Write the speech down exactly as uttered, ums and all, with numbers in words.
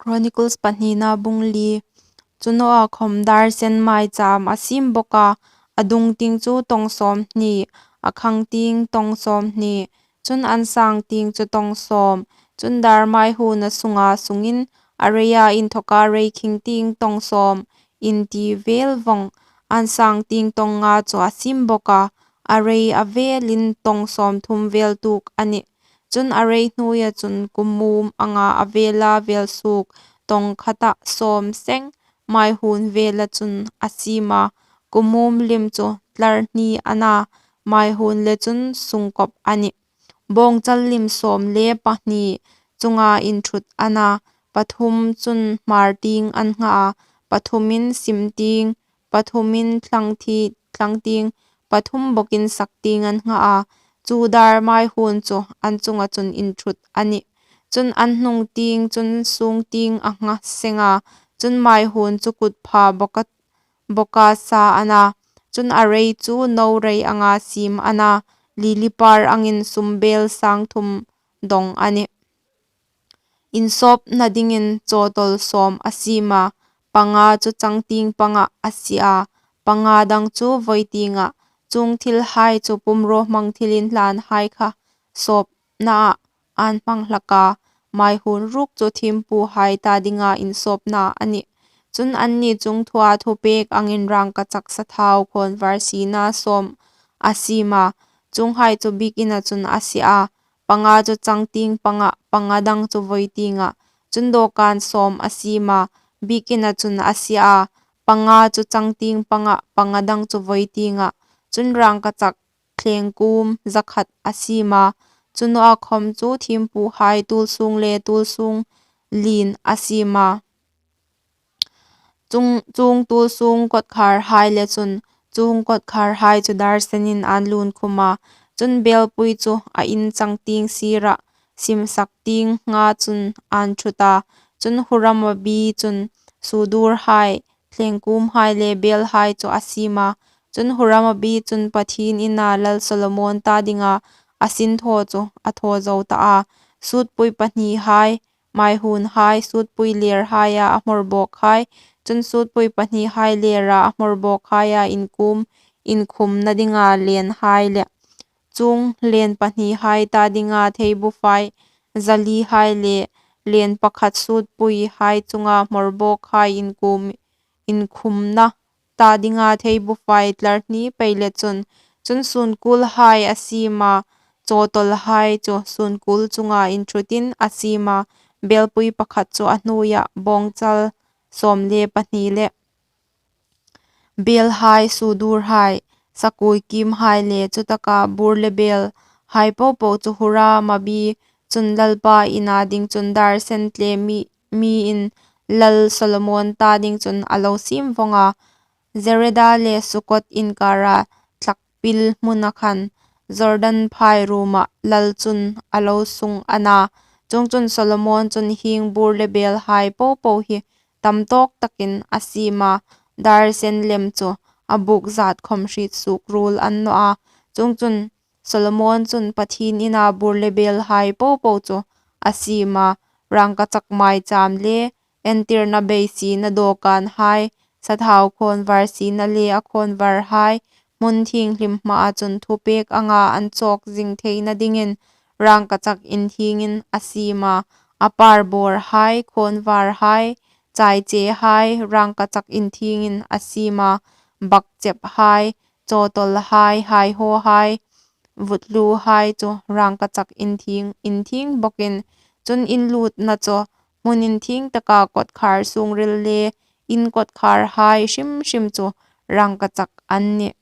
Chronicles pahnina bung li. Chu naw a khawm dar sen maicham a siem bawk a, a dung tieng chu tawng sawmhni, a khang tieng tawng sawmhni, chun an sang tieng chu tawng sawm, chun dar maihuna sunga sungin a reia inthawka rei khing tieng tawng sawm, inti vel vawng, an sang tieng tawng nga chu a siem bawk a, a rei a velin tawng sawmthum vel tuok a nih. Chun a rei hnuoia chun kumum anga a vela vel suok tawng khata sawm seng maihun vela chun a siem a, kumum lim chu tlar hni a na, maihun le chun sungkawp a nih. Bawngchal lim sawm le pahni chunga inthut a na, pathum chun hmar tieng an ngha a, pathumin sim tieng, pathumin thlang thi-, thlang tieng, pathum bawkin sak tieng an ngha a, chu dar maihun chu an chunga chun inthut a nih. Chun an hnung tieng chun sung tieng a ngha seng a, chun maihun chu kut pha bawka, bawka sa a na, chun a rei chu no rei anga siem a na, lili par angin sumbel sang thum dawng a nih. Insawpna dingin chawtawl sawm a siem a, panga chu changtieng panga a sie a, panga dang chu vawi tienga, chuong thilhai chu pumrawhmang thilinhlanhai kha sawpnaa an hmang hlak a, maihun ruok chu thiempuhai ta dinga insawpna a nih. Chun anni chungthua thupek angin rangkachak sathau khawnvar sina sawm a siem a, chuonghai chu biekina chun a sie a, panga chu changtieng panga, panga dang chu vawi tienga, chun dawkan sawm a siem a, biekina chun a sie a, panga chu changtieng panga, panga dang chu vawi tienga, chun rangkachak thlengkum zakhat a siem a, chu naw a khawm chu thiempuhai tulsung le tulsung lien a siem a. Chuong, chuong tulsung kawtkharhai le chun, chuong kawtkharhai chu dar senin an lun khum a, chun belpui chu a in changtieng sira, simsak tieng nga chun an thut a, chun Huramabi chun sudurhai, thlengkumhai le belhai chu a siem a, chun Huramabi chun Pathien ina lal Solomon ta dinga a sinthaw chu a thaw zo ta a, sutpui pahnihai, maihunhai, sutpui lerhaia a hmawrbawkhai, chun sutpui pahnihai lera a hmawrbawkhaia inkum, inkhumna dinga lenhai le, chuong len pahnihai ta dinga theibufai zalihai le, len pakhat sutpuihai chunga hmawrbawkhai inkum, inkhumna ta dinga theibufai tlar hni pei le chun, chun sunkulhai a siem a, chawtawlhai chu sunkul chunga inthutin a siem a, belpui pakhat chu a hnuoia bawngchal sawm le pahni le, belhai, sudurhai, sakui kimhai le chutaka bur le belhai popo chu Huramabi chun Lalpa ina ding chun dar sen tle mi, miin lal Solomon ta ding chun a lo siem vawng a, Zereda le Sukot inkara tlakpil hmuna khan Jordan phai ruma lal chun a lo sung a na. Chuongchun Solomon chun hieng bur le belhai popo hi tam tawk takin a siem a, dar sen lem chu a buk zat khawm hriet suok ruol a ni naw a. Chuongchun Solomon chun Pathien ina bur le belhai popo chu a siem a, rangkachak maicham le, entirna bei sina dawkanhai, sathau khawnvar sina le a khawnvarhai, hmun thienghlim hmaa chun thupek anga an chawk zing theina dingin rangkachak inthiengin a siem a, a parbawrhai, khawnvarhai, chaichehai, rangkachak inthiengin a siem a, bakchephai, chawtawlhai, haihawhai, vutluhai chu rangkachak inthieng, inthieng bawkin, chun in lutna chu hmun inthieng taka kawtkhar sungril le in kawtkharhai hrim hrim chu rangkachak an nih.